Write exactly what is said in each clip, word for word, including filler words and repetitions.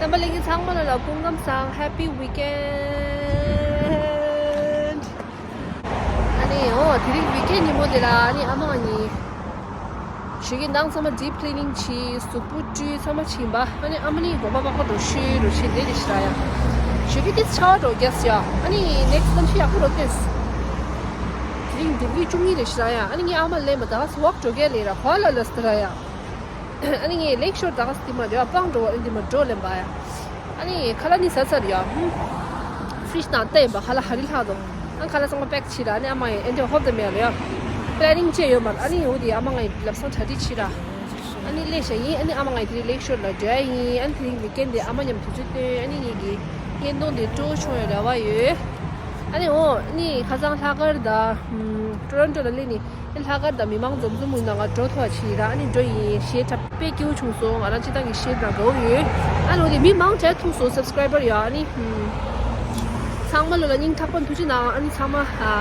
རྣམ་པ་ལྷན་རྒྱས་ཚང་མ་ལ་ལ་སྐུ་ཁམས་བཟང་། Happy weekend། ཨ་ནི་འོ་དེ་རིང་weekend་ཉིན་མོ་དེ་ལ་ཨ་ནི་ཨ་མ་ང་གཉིས་ཞོགས་ཀས་ནང་ཚང་མ་deep cleaning་བྱས། གཟུགས་པོ་བཀྲུས། ཚང་མ་བྱས་པ། ཨ་ནི་ཨ་མ་ནི་དགོན་པ་པགས་པ་འགྲོ་ཤོད་འགྲོ་ཤོད་དེ་རེད་ཤི་ར་ཡ། ཞོགས་ཀས་དེ་ཆར་པ་འགྲོ་རྒྱག་ཡ། ཨ་ནི་next་གནམ་གཤིས་ཡག་པོ་འགྲོ་སྟེ། དེ་རིང་འདི་བརྒྱད་བཅུ་གཉིས་རེད་ཤི་ར་ཡ། ཨ་ནི་ངས་ཨ་མ་ལན་པ་ད་ག་walk་འགྲོ་གས་ལེ་ར་གོ་ལ་ལ་སི་ར་ཡ། ཨ་ནི་ངས་Lake Shore་ད་ག་སི་དེ་མ་འགྲོ་ཡ། པང་འགྲོ་བ་ཨ་ནི་དེ་མ་འགྲོ་ལེན་པ་ཡ། ཨ་ནི་ཁ་ལག་ནི་ཟ་ཚར་ཡ། ཧུམ། fridge་ནང་བལྟས་ཡིན་པ། ཁ་ལག་ཧ་རི་ལྷག་འདུག་ཨ་ཁ་ལག་ཚང་མ་pack་བྱས་ར། ཨ་ནི་ཨ་མ་ཡིས་ཨེ་འདྲ་ཧོབ་ཏེ་མེད་ལ་ཡ། planning་བྱས་ཡོད་མ་རེད། ཨ་ནི་འོ་དེ་ཨ་མ་ང་ཡིས་ལབ་སང་གྲ་སྒྲིག་བྱས་ར། ཨ་ནི་སླེབས་ཤག་ཡིན། ཨ་ནི་ཨ་མ་ང་ཡིས་དེ་རིང་Lake Shore་ལ་འགྲོ་ཡ་ཡིན། ཨ་ནི་དེ་རིང་weekend་དེ་ཨ་མ་མཉམ་དུས་ཚོད་བཏོན། ཨ་ནི་ངེད་ཀྱི་བརྙན་ཐུང་དེ་སྤྲོ་བོ་བྱུང་བའི་རེ་བ་ཡོད། ཨ་ནི་འོ་ཨ་ནི་ཁ་སང་ལྷག་དཀར་དང་Toronto་ལ་སླེབས་ནས། ཨ་ནི་ལྷག་དཀར་དང་མི་མང་འཛོམས་འཛོམས་ཡིན་ན་ང་འགྲོ་ཐུབ་པ་བྱས་ཡིན་ར། ཨ་ནི་འགྲོ་ཡིན། གཞས་འཁྲབ་དཔེ་སྐྱིད་པོ་བྱུང་སོང་། ང་རང་སྤྱིར་བཏང་གི་གཞས་འཁྲབ་དགའ་པོ་ཡོད། ཨ་ནི་འོ་དེ་མི་མང་དྲག་ཐུག་སོང་subscriber་ཡ། ཨ་ནི་ཚང་མ་ལོ་ལ་སྙིང་ཐག་པ་ནས་ཐུགས་རྗེ་གནང་། ཨ་ནི་ཚང་མ་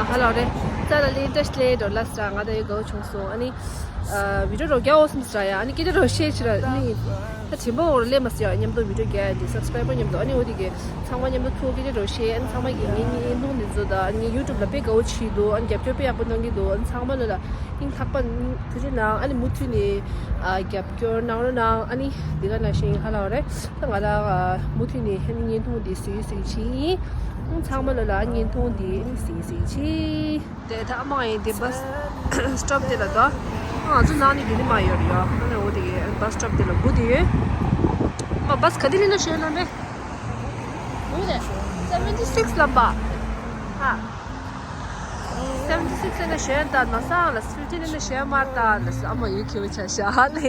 ཧ་ལ་རེ་རྩ་ལ་ལེན་བཀྲ་ཤིས་བདེ་ལེགས་འགྲོ་ལ་ཟེར། ང་ད་ཡོད་དགའ་པོ་བྱུང་སོང་། ཨ་ནི་video་རོགས་རྒྱག་འོ་སམ་ཟེར་ཡ། ཨ་ནི་སྐད་ཆ་རོགས་བཤད་ཕྱིར་ཨ་ནི་ད་དྲན་པ་འོར་སླེབས་མ་སོང་ཡ། མཉམ་དུ་video་རྒྱག་ཡ་དེ་subscriber་མཉམ་དུ། ཨ་ནི་འོ་དེ་གི་ཚང་མ་མཉམ་དུ་ཐུག་སྐད་ཆ་རོགས་བཤད། ཨ་ནི་ཚང་མ་གི་ངའི་ངའི་བརྙན་ཐུང་འདི་ཚོ་དང་ངའི་YouTube་ལ་དཔེ་དགའ་པོ་བྱས་འདུག་ཨ་ནི་རྒྱབ་སྐྱོར་དཔེ་ཡག་པོ་གནང་གི་འདུག་ཨ་ནི་ཚང་མ་ལ་ལ་སྙིང་ཐག་པ་ནས་ཐུགས་རྗེ་གནང་། ཨ་ནི་མུ་མཐུད་ནས་ཨ་རྒྱབ་སྐྱོར་གནང་རོགས་གནང་། ཨ་ནི་འདི་ག་ནང་བཞིན་ཧ་ལ་བ་རེད། ད་ང་རང་ཨ་མུ་མཐུད་ནས་ཨ་ནི་བརྙན་ཐུང་འདི་བཟོས་བཟོས་བྱས་ཡིན། ཨ་ནི་ཚང་མ་ལ་ལ་བརྙན་ཐུང་འདི་ཨ་ནི་བཟོས་བཟོས་བྱས། དེ་ད་ཨ་མ་ཡིན་དེ་bus stop་དེ་ལ་ད། ང་ཚོ་ནང་ནས་དེ་ནི་མ་ཡོད་རེད་ཡ། ཨ་ནི་འོ་དེ་གི་bus stop་དེ་ལ་སྒུག་དེ་ཡོད། ཨ་མ་bus་ག་དེ་ལེན་ན་ཤོད་ན་མེད། འོ་དེ་seventy six་ལམ་པ། ཨ་seventy six་ལེན་ན་ཤོད་ད་ན་སང་ལ་fifteen་ལེན་ན་ཤོད་མ་ད་ལ་ཨ་མ་ཡོད་ཁྱེད་བྱ་ཤ་ལེ།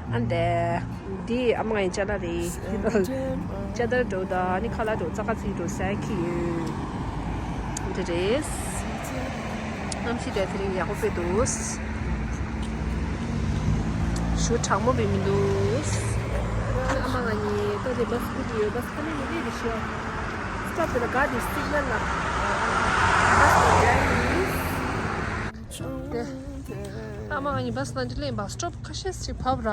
ཨ་འདས། འདི་ཨ་མ་ངའི་ཅ་ལག་རེད། ཅ་དར་འགྲོ་དང་ནི་ཁ་ལག་འགྲོ་ཙག་ཙིག་འགྲོ་ཟ་གི་ཡོད། འདི་རེད། གནམ་གཤིས་དེ་དེ་རིང་ཡག་པོ་དཔེ་འདུག་ཞུ་གྲང་མོ་བས་མི་འདུག་ཨ་མ་ང་གཉིས་ད་དེ་bus་སྒུག་གི་ཡོད། bus་ཁ་ནས་མི་ལེ་རེ་ཤོ་stop་དེ་ལ་ག་དེ་signal་ལ་bus་ལ་རྒྱ་ཡིན། དེ། ཨ་མ་ང་གཉིས་bus་ནང་འདྲི་ལེན་པ་stop་ཁ་ཤས་ཤིག་བབས་ར།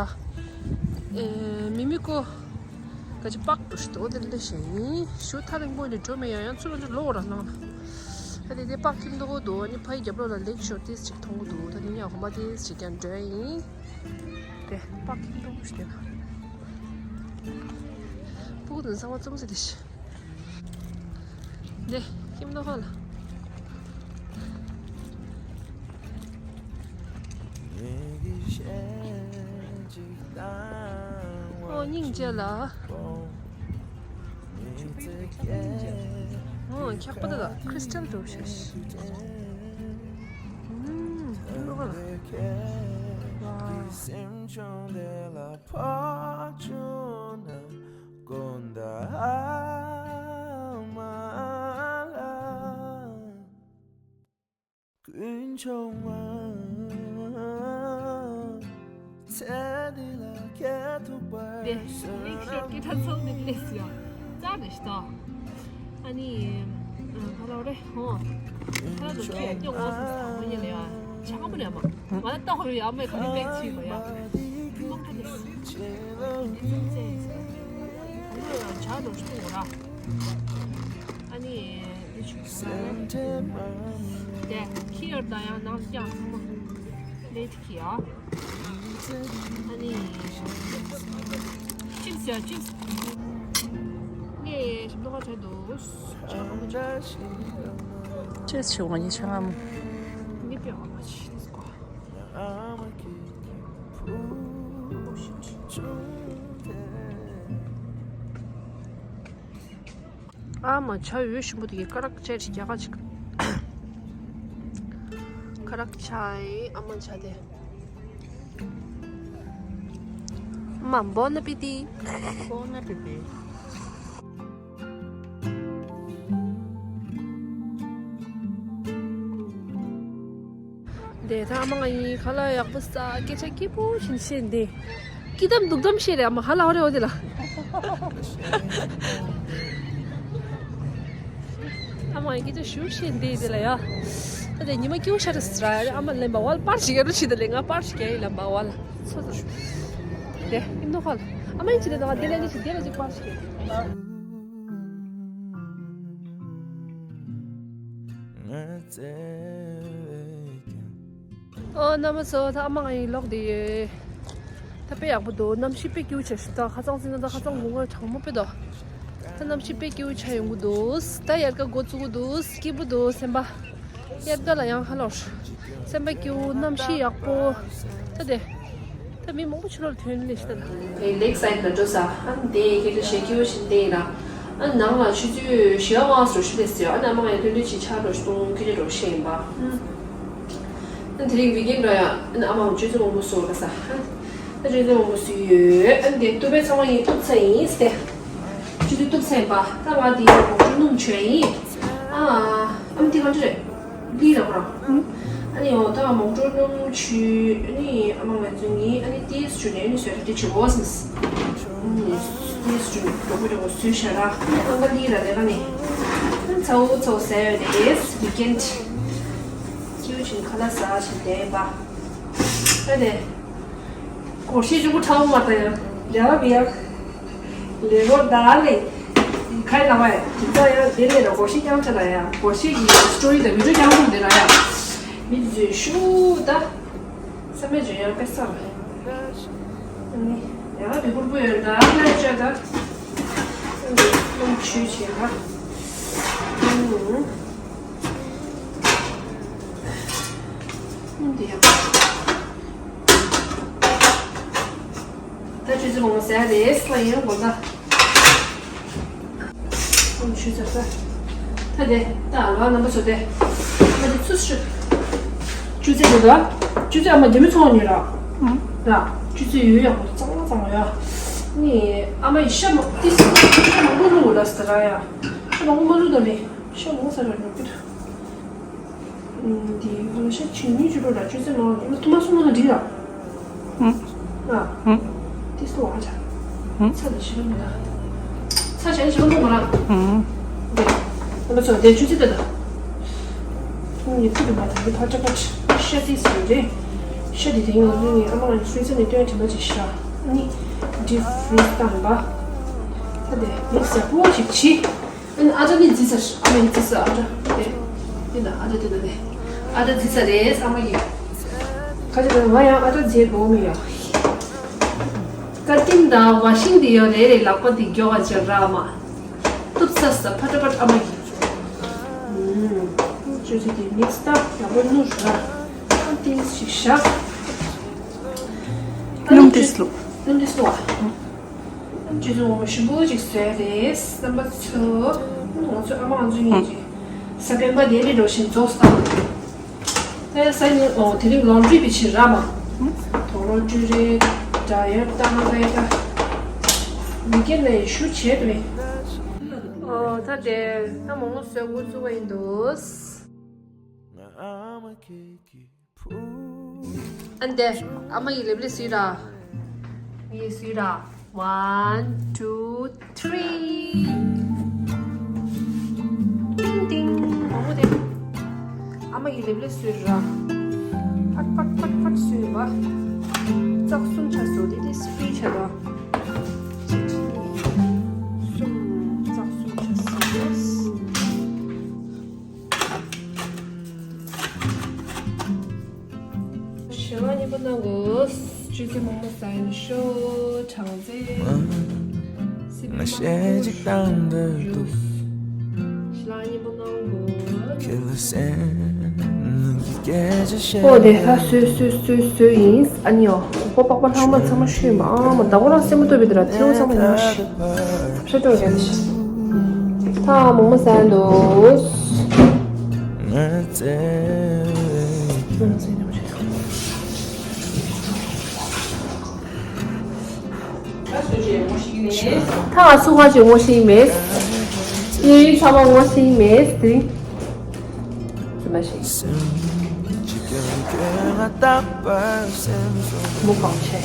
ཨེ། མི་མི་ཀོ། ག་ཅི་པག་ཏུ་ཞིག་འདུག་དེ་ལས་ཤེས་ཡིན་ཞུ་ཐ་རིང་པོ་ནས་འགྲོ་མེད་ཡང་ཡང་ཚུར་འགྲོ་ལོག་ར་ནང་ལ། ཨ་དེ་དེ་པག་ཁྱིམ་འདུག་གོ་འདུག་ཨ་ནི་ཕ་ཡི་རྒྱབ་ལོགས་ལ་ལེག་ཤོར་ཏིས་ཅིག་མཐོང་གོ་འདུག་ད་ནི་ཡང་ཧོ་མ་ཏིས་ཅིག་ཀྱང་འགྲོ་ཡིན། དེ་པག་ཁྱིམ་འདུག་ཞིག་དེ་ན། སྤུ་གུ་དུ་ཚང་མ་ཙུམ་ཟེར་དེ་ཤི། ནས་ཁྱིམ་ནང་ཧོ་ལ། ཨོ་སྙིང་རྗེ་ལ། ཨོ་འཁྱག་པ་དེ་ལ་crystal་འགྲོ་ཤ་ཤི། ཨུམ་ཧོ་ལ། ཝའོ། དགོན་དང་ཨ་མ་ལ་ཀུན་འབྱུང་བ། ཚེ་འདི་ལ་སྐྱེ་ཐུབ་པར་དེ་ལེགས་ཤོག་ཀི་ཐ་ཚང་ནི་ལེགས་ཡ། ཙག་རེ་ཤི་ད། ཨ་ནི། ཨ་ཧ་ལོ་རེ་ཧོ། ཧ་ལོ་དུ་ཁྱོད་ཡ་སྐྱོ་ངོ་སུ་ས་ཧོ་ཉེ་ལེ་ཡ། ཆ་ཁ་པོ་རེ་མ། ང་ལ་ལྟ་ཧོ་ཡ་མེ་ཁ་ནི་པེག་ཆི་མ་ཡ། ཨ་ནི་ཡང་ཇ་རུ་སྟོང་ར། ཨ་ནི་འདི་ཆུ་ས་དེ་ཁྱི་ཡོར་ད་ཡང་ནང་ལ་ཀྱང་ཚང་མ་ལེ་ཐི་ཁི་ཡ། ཨ་ནི་ཅིབ་སི་ཡ་ཅིབ་སི། ངས་ཞིམ་ཏོག་ཁ་བྲལ་འདུག་ཅིབ་སི་ཆུ་བ་ཉི་ཆ་ངམ། ངས་པེ་ཨ་མ་ཆི་དེ་སྐོ། ཨ་མ་ཇ་འོད་ཞིམ་པོ་དེ་གས་ཀ་རག་ཅེ་ཅི་རྒྱ་ག་ཅིག་ཀ་རག་ཇ་ཨེ་ཨ་མ་ཇ་དེ། ཨ་མ་Bon appetit། Bon appetit། དེ་ད་ཨ་མ་ང་ཡིན་ཁ་ལག་ཡག་པོ་ཟ་སྐད་ཆ་སྐྱིད་པོ་བྱིན་བཤད་འདི། སྐྱིད་དམ་སྡུག་དམ་བཤད་རེད་ཨ་མ་ཧ་ལ་ཧོ་རེ་ཧོ་དེ་ལ། ཨ་མ་ང་ཡིན་སྐད་ཆ་ཞུ་བཤད་འདི་དེ་ལ་ཡ། ད་དེ་ཉི་མ་སྐྱིད་པོ་ཤར་རེད་ཟ་ར་ཨ་མ་ལེན་པ་ཝལ་པར་ཞིག་ཡ་རུ་ཆི་དེ་ལེ་ང་པར་ཞིག་ཡ་ཡིན་ལ་མ་ཝལ་ཚོ་ཚོ། དེ་ཨིན་དོ་ཧོ་ལ། ཨ་མ་ཡིན་ཅི་ལེ་དང་དེ་ལས་ནི་ཞིག་དེ་ལ་ཅིག་པར་ཞིག་ཨོ་རྣམ་པ་ཚོ། ད་ཨ་མ་ང་ཡིན་ལོག་དེ་ཡོད། ད་དཔེ་ཡག་པོ་འདུག་གནམ་གཤིས་དཔེ་སྐྱིད་པོ་ཆགས་ཤག་ད་ཁ་སང་ཟིན་ན་ད་ཁ་སང་དགུན་ཁ་གྲང་མོ་དཔེ་འདུག་ད་གནམ་གཤིས་དཔེ་སྐྱིད་པོ་ཆགས་ཡོང་གི་འདུག་ད་དབྱར་ཁ་འགོ་བཙུགས་གི་འདུག་སྐྱིད་པོ་འདུག་སེམས་པ། དབྱར་ཟླ་ལ་ཡང་ཧ་ལོར། སེམས་པ་སྐྱིད་པོ། གནམ་གཤིས་ཡག་པོ། ད་དེ། ད་མི་མང་པོ་ཕྱི་ལོགས་ལ་ཐོན་ལེ་ཤི་ད་ལ། ཨེ་ལེག་སའིཌ་ལ་འགྲོ་ས། ཨ་ནི་དེ་སྐད་ཆ་བཤད་སྐྱིད་པོ་ཞིག་དེ་ཡིན་ན། ཨ་ནང་ལ་ཆུ་ཚོད་བཞི་པ་ལྔ་པ་སོ་ཤི་ལེ་ཟེར། ཨ་ནི་ཨ་མ་ཡང་ཐོན་དུས་ཅིག་ཆར་འགྲོ་ཤི་ཏུང་སྐད་ཆ་འགྲོ་ཤེས་ཡིན་པ། ཨ་ནི་དེ་རིང་བི་ཀེན་ར་ཡ། ཨ་ནི་ཨ་མ་ཆུ་ཚོད་མང་པོ་སོ་ལ་ས། ཨ་ནི་ད་ཆུ་ཚོད་མང་པོ་སུ་ཡོད། ཨ་ནི་དེ་ཏུ་པའི་ཚང་མ་ཡིན་ཏུབ་ཚ་ཡིན་སྟེ། ཆུ་ཚོད་ཏུབ་ཚ་ཡིན་པ། ད་ང་དེ་ཡང་མོག་ཅུ་སྣུམ་བྱོས་ཡིན། ཨ་ཨ་ནི་དེ་ག་འདྲ་རེད། ལི་ར་ཁོ་རང་། ཨ་ནི་འོ་ད་མོག་ཅུ་སྣུམ་བྱོས། ཨ་ནི་ཨ་མ་ང་ཚོ་ངའི་ཨ་ནི་ཏིས་བྱོས་ནས་ཨ་ནི་བཟོས་ཏེ་བྱོས་འོ་སི་ནི། ཨ་ནི་ཏིས་བྱོས་མགྱོགས་པོ་མགྱོགས་པོ་བཟོས་བཞག་ར། ཨ་ནི་ལི་ར་ལས་ཀ་ནི། ཨ་ནི་ཚ་བོ་ཚ་བོ་ཟ་ཡོད་རེད། ཝི་ཀེན་ཌི། སྐྱིད་པོ་བྱས་ནས་ཁ་ལག་ཟ་བྱས་བསྡད་ཡིན་པ། ཨ་ནི། སྒོར་གཞས་གཅིག་པུ་ཁྲ་བོ་མ་ལྟ་ཡང་། རྒྱ་ལ་བི་ཡང་། ལས་སྒོར་ད་ལས། ཁའི་ལ་བ་ཡ། དེ་ཚོ་ཡང་དེ་ལས་ར་སྒོར་གཞས་རྐྱང་ཆ་ལ་ཡ། སྒོར་གཞས་ཀྱི་སི་ཊོ་རི་དང་བི་ཌི་ཡོ་རྐྱང་ཐུག་འདི་ར་ཡ། མི་ཚོས་ཤུ་ད། བསམ་མེད་བརྗོད་ཡང་དཔེ་བསམ། ཨ་ནི། ཡང་དེ་ཕུར་བུ་ཡོད་ད་ལས་བྱས་ད། ཨ་ནི་ལོང་ཆུ་བྱས་ད། ཨ་ནི། འདི་ཡང་། ད་ཆུ་ཚོད་མང་པོ་ཟ་ཡ་རེད་ལ་ཡིན་དགོས་ད། ཨང་ཆུ་ཚོད་ཟ། ད་དེ་ད་ལ་རྣམ་པ་ཚོ་དེ། ཨ་མ་དེ་ཚུ་ཞུ། ཆུ་ཚོད་དེ་ད། ཆུ་ཚོད་ཨ་མ་རྒྱ་མི་ཚོང་ཉོས་ར། ར། ཆུ་ཚོད་ཡོད་ཡག་པོ་གཙང་མ་གཙང་མ་ཡ། ནི་ཨ་མ་ཡི་ཤ་མ་ཏི་སི་ཤ་མང་པོ་བླུགས་ལ་ཟ་ར་ཡ། ཤ་མང་པོ་མ་བླུགས་ད་མི། ཤ་མང་ཟ་ར་ཉོ་གི་འདུག་འདི་ང་ཤ་ཆུ་ཉུང་ཅིག་འགྲོ་ལ་ཆུ་ཚོད་མང་ལ་ཐུ་མ་སུ་མ་ལ་འདི་ར། ཨ། ཏི་སུ་བ་ཆ། ཚ་ལ་ཞི་ལ་མི་ལ། ཚ་ཞན་ཞི་ལ་མོ་མ་ལ། འདི་ང་ཚོ་དེ་ཆུ་ཚོད་ད་ད། ཁོང་ཉིད་ཐུག་པ་དང་ཕ་ཏྲ་ཕ་ཤ་ཏི་སུ་རེད། ཤ་དེ་དེ་ཡང་ལུས་ནི་ཨ་མ་ང་ཚོའི་ཚ་ནས་སྟོན་དྲི་མ་ཅིག་ཤ། ནི་ཌིབ་ཕི་རིས་བཏང་པ། ད་དེ་མི་ཟ་པོ་ཅིག་ཆི། ཨ་ནི་ཨ་ཅག་ནི་རྫི་ས་ཨ་མ་ཡི་རྫི་ས་ཨ་ཅག་དེ། དེ་ན་ཨ་ཅག་དེ་ན་དེ། ཨ་ཅག་རྫི་ས་རེད་ཨ་མ་ཡི། ཁ་ཅིག་ང་ཡང་ཨ་ཅག་རྫི་དགོས་མི་ཡོད། ཀ་ཏིན་དང་བ་ཤིང་དེ་ཡོད་རེད་རེད་ལག་པ་དེ་མགྱོགས་ཨ་ཅག་ར་མ། ཏུབ་ས་ས་ཕ་ཏྲ་ཕ་ཨ་མ་ཡི། ཅོ་ཅི་དེ་མིག་སྟག་ཡག་པོ་ནུ་ར། ཀ་ཏིན་ཞིག་བཞག་སྣུམ་ཏིས་ལུ། སྣུམ་ཏིས་ལུ་ཨ། ཆུ་ཚོད་ངོ་མ་ཞིམ་པོ་ཅིག་བཟོས་རེད་རྣམ་པ་ཚོ། ང་ཚོ་ཨ་མ་ང་ཚོ་གཉིས་ཀྱིས་ས་པན་པ་དེ་རིང་འགྲོ་བཞིན་རྫོགས་སོང་། ད་ས་ཉིན་ཨོ་དེ་རིང་ལོན་ཌི་རི་བྱེད་ར་མ། དོ་རོ་ཅུ་རེད། ཌ་ཡར་བཏང་རེད་ད། མི་སྒེར་ལ་ཡི་ཞུ་བྱེད་དུ་རེད། ཨོ་ད་དེ་ད་མོག་མོག་བཟོས་འགོ་བཙུགས་པ་ཡིན་འདུག་ཨ་འདི་ཨ་མ་ཡི་ལེབ་ལེ་སུས་ར། ངས་སུས་ར། One, two, three. ཏིང་ཏིང་། མང་པོ་དེ། ཨ་མ་ཡི་ལེབ་ལེ་སུས་ར། ཕག་ཕག་ཕག་ཕག་སུས་བ། རྩག་གསུམ་ཆ་སོ་དེ་དེ་སི་པི་ཆ་ལ། གསུམ་རྩག་གསུམ་ཆ་སོ། ཞེ་བ་གཉིས་པོ་གནང་དགོས། ཆུ་ཚོད་མང་པོ་ཟ་ཡིན་ཤོ་གྲང་ཚེ། ང་ཤེས་ཅིག་དང་འདོད་འདུག་ཞེ་ལ་གཉིས་པོ་གནང་དགོས། ཁྱེད་ལ་སེམས་ཀྱི་སྐད་ཆ་བཤད། ཨོ་དེ་ད་སོས་སོས་སོས་སོས་ཡིན། ཨ་ནི་ཨོ་ཁོ་པགས་པ་ལྷག་མ་ཚང་མ་ཤུས་མ་ཨ་མ་ཟླ་བ་རང་སེམས་མ་ཏོ་བི་དེ་ར་ཐེའུ་ཚང་མ་ཡིན་མ་ཤི། ཤ་སྤྲོད་རྒྱ་ནི་ཤི། ཐང་མོག་མོག་ཟ་འདུག་ཐང་སུ་ཁ་ཅིག་ངོ་ཤེས་མེད། ཡིན་ཚང་མ་ངོ་ཤེས་མེད། དེ་རིང་། ཙི་མ་ཤེས། མུ་གང་ཆེ།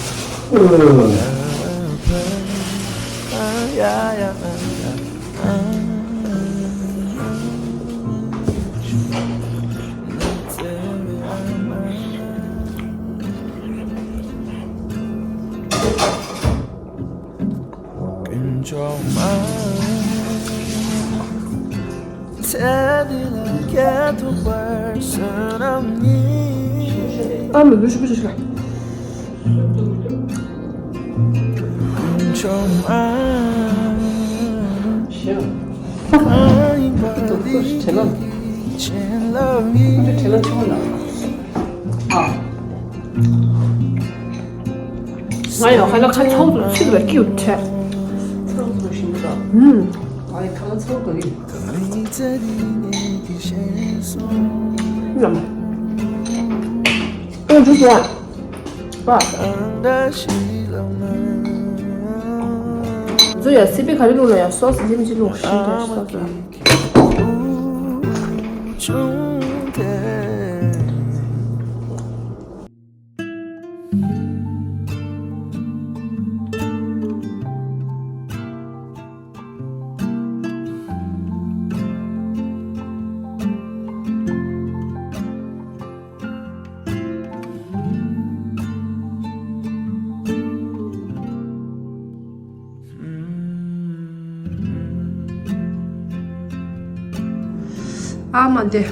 ཨ་མི་བུ་ཤི་བུ་ཤི་ཤི། ང་ཡང་ཁ་ལག་ཁ་ཚོགས་དུ་ཚིག་ལ་སྐྱིད་བྲལ། ཚོགས་དུ་ཞིམ་པོ་དང་། ཨུམ། ང་ཡང་ཁ་ལག་ཚོགས་དུ་ཡིན། ལམ། ཨོ་འཇུ་སོང་། པ། འཛུ་ཡ་སི་པི་ག་རེ་བླུགས་ལ་ཡ་སོ་སི་འདི་མི་ཅི་བླུགས་ཤིང་འདྲ་སོ་སི། ཨ་མ་འདི་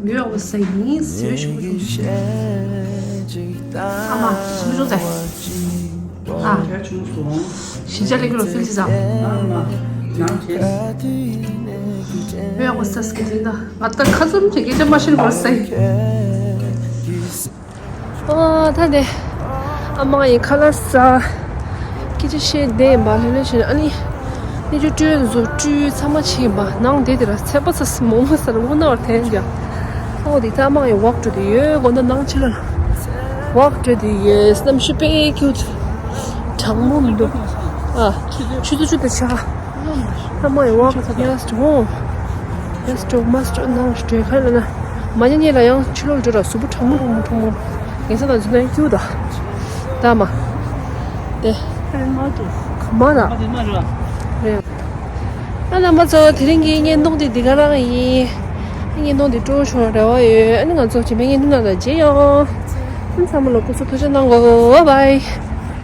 ཡོད་འོ་ས་ཡིན་ཟེར་ཞུ་གི་འདུག་ཨ་མ་ཞུ་གི་འདུག་ཨ། ཞི་ཅ་ལེ་གི་ལོ་ཕིལ་ཅི་ཟ། ཨ་མ་ནང་བྱས། ཡོད་འོ་ས་སྐད་དེ་ད་ང་ད་ཁ་ཙུམ་གྱི་སྐད་ཆ་མ་ཤེས་གོ་ས་ཡིན། ཨོ་ད་དེ་ཨ་མ་ཡི་ཁ་ལག་ཟ། སྐད་ཆ་བཤད་བསྡད་ཡིན་པ་ལྷོད་ལྷོད་བྱས་ནས། ཨ་ནི་གནས་ཆུང་སྤྲོས་བཟོ་སྤྲོས་ཚང་མ་བྱས་ཡིན་པ། ནང་བསྡད་དེ་ར་ཚད་པ་ཚ་ས་མོག་མོག་ས་ར་མགོ་ན་བར་ཐལ་ཀྱང་། ཨོ་དེ་ད་ཨ་མ་ཡི་ཝོག་འགྲོ་དེ་ཡོད་དགོན་ད་ནང་ཕྱི་ལ་ཝོག་འགྲོ་དེ་ཡོད། གནམ་གཤིས་དཔེ་ཁྱུག་གྲང་མོ་མི་འདུག་ཨ་ཆུ་ཚོད་བཅུ་དེ་ཆགས། ཨ་མ་ཡི་ཝོག་ཡ་སི་ཊོ་ཡ་སི་ཊོ་མ་སི་ཊོ་ནང་སྤྲོས་ཁ་ལ་ན། མ་ཉེ་ཉེ་ལ་ཡང་ཕྱི་ལོགས་འགྲོ་ར་གཟུགས་པོ་གྲང་མོ་གྲང་མོ་གྲང་མོ། ངེད་ཚ་དང་འཛུལ་ན་ཡང་སྐྱིད་པོ་ད། ད་མ། དེ། ཨེ་མ་དེ། མ་ལ། མ་དེ་མ་རེད། རེད། ཨ་རྣམ་པ་ཚོ་དེ་རིང་གི་བརྙན་ཐུང་དེ་འདི་ག་རང་ཡིན། བརྙན་ཐུང་དེ་སྤྲོ་བོ་བྱུང་རེ་བ་ཡོད། ཨ་ནི་ང་ཚོ་རྗེས་མའི་བརྙན་ཐུང་ནང་ལ་མཇལ་ཡོང་། ཨ་ཚང་མ་ལ་སྐུ་གཟུགས་ཐུགས་ཅག་གནང་གོ། བྷའི་བྷའི།